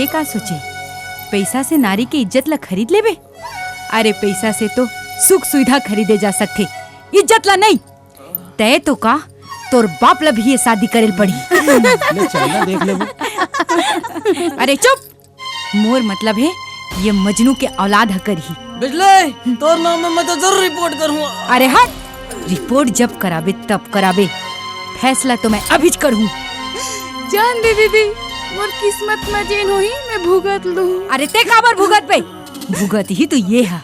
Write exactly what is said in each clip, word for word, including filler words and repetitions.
का सोचे, पैसा से नारी के इज्जत ला खरीद लेबे? अरे, पैसा से तो सुख सुविधा खरीदे जा सकथे, इज्जत ला नहीं। तय तो का, तोर बाप ला भी ये शादी करे ल पड़ी। ले चल ना, देख लेबो। अरे चुप, मोर मतलब हे, ये मजनू के औलाद ह करही। बिजली, तोर नाम में मैं तो जरूर रिपोर्ट करूंगा। अरे हट, रिपोर्ट जब कराबे तब कराबे, फैसला तो मैं अभी च करहूं। जान दे दीदी, मोर किस्मत में जेन होही, मैं भुगत लूं। अरे ते काबर भुगत बे? भुगत ही तो ये हा,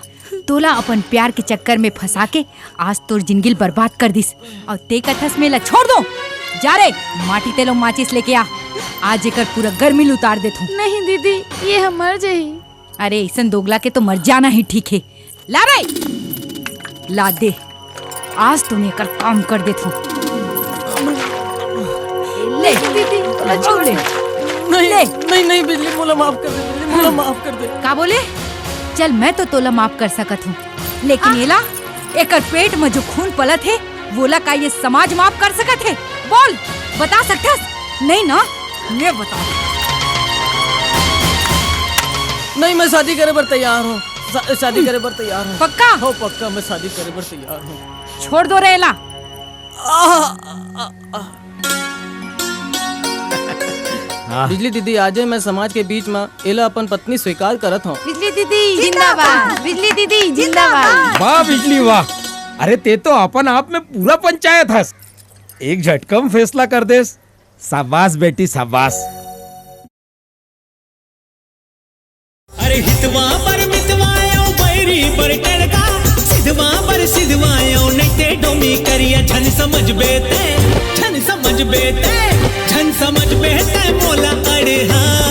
तोला अपन प्यार के चक्कर में फंसा के आज तोर जिंदगी ल बर्बाद कर दिस, अउ ते कथस में ला छोड़ दो। जा रे, माटी तेल अउ माचिस लेके आ, आज एकर पूरा गर्मी ल उतार देथों। नहीं दीदी, ये ह मर जाही। अरे, ऐसन दोगला के तो मर जाना ही ठीक हे। ला बे, ला दे, आज तो मैं एकर काम कर देथों। ले, दीदी, अउ ले। नहीं, ले। नहीं, नहीं, बिजली, मोला माफ कर दे, बिजली, मोला माफ कर दे। का बोले? चल, मैं तो तोला माफ कर सकत हूँ, लेकिन एला, एकर पेट में जो खून पलत हे, वोला का ये समाज माफ कर सकत हे? बोल, बता सकथस? नहीं ना, मैं बता। नहीं, मैं शादी करे बर तैयार हूँ। शा-, शादी करे बर तैयार हूँ। पक्का? हो, पक्का, मैं शादी करे बर तैयार हूँ। छोड़ दो रे एला। आ, आ, आ, आ। हाँ। बिजली दीदी, आजे मैं समाज के बीच में एला अपन पत्नी स्वीकार करत हूँ। बिजली दीदी जिंदाबाद, बिजली दीदी जिंदाबाद। वाह बिजली वाह, अरे ते तो अपन आप में पूरा पंचायत हस, एक झटका में फैसला कर देस। शाबाश बेटी शाबाश। अरे हितवा बर मितवा अउ बैरी बर टड़का, सिधवा बर सिधवा अउ नइते डोमी करिया, झन समझबे ते, झन समझबे ते, झन समझबे ते मोला अड़हा।